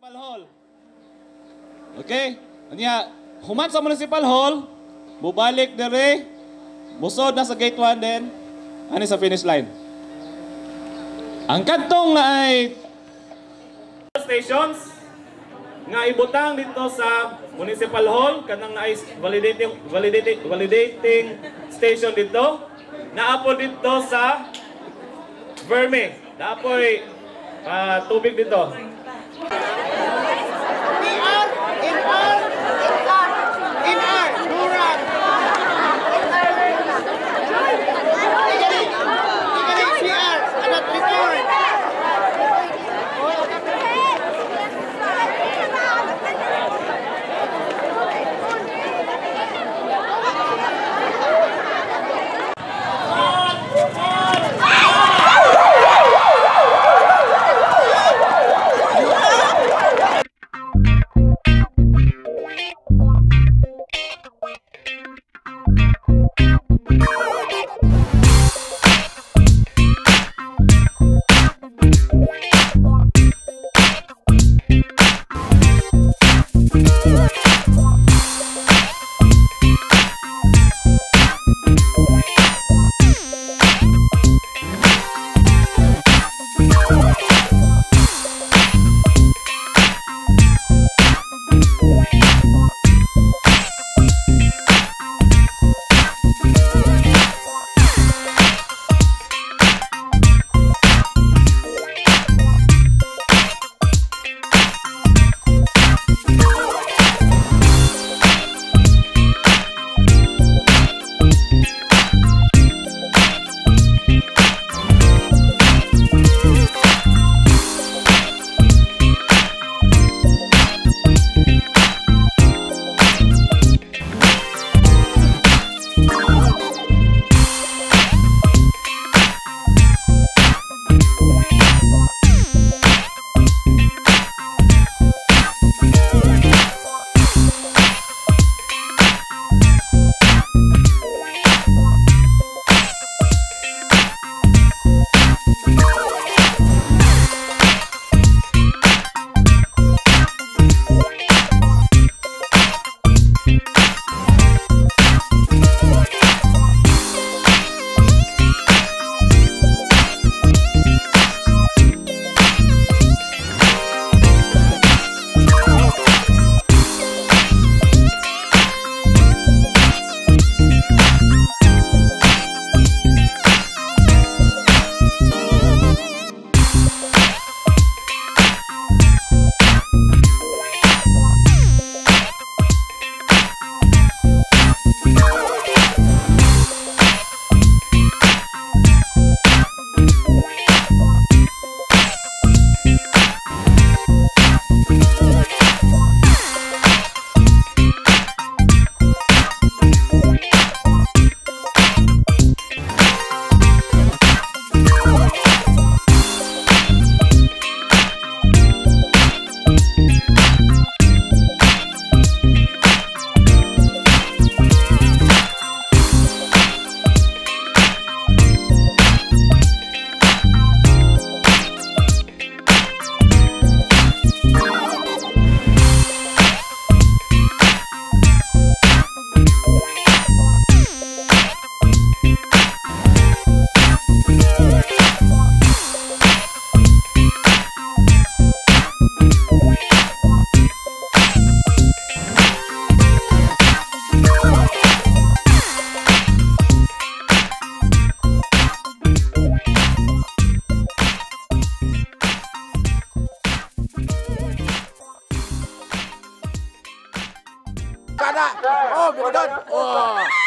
Municipal Hall. Okay? Anya, human sa Municipal Hall, bubalik dire, busod na sa gate 1 din, ani sa finish line. Ang kadtong na ay stations nga ibutang dito sa Municipal Hall, kanang naay validating station dito, naapo dito sa Verme, naapoy tubig dito. PR, NR, NR, Duran. Tingali, CR, anak return. Kada. Oh, bukod. Oh.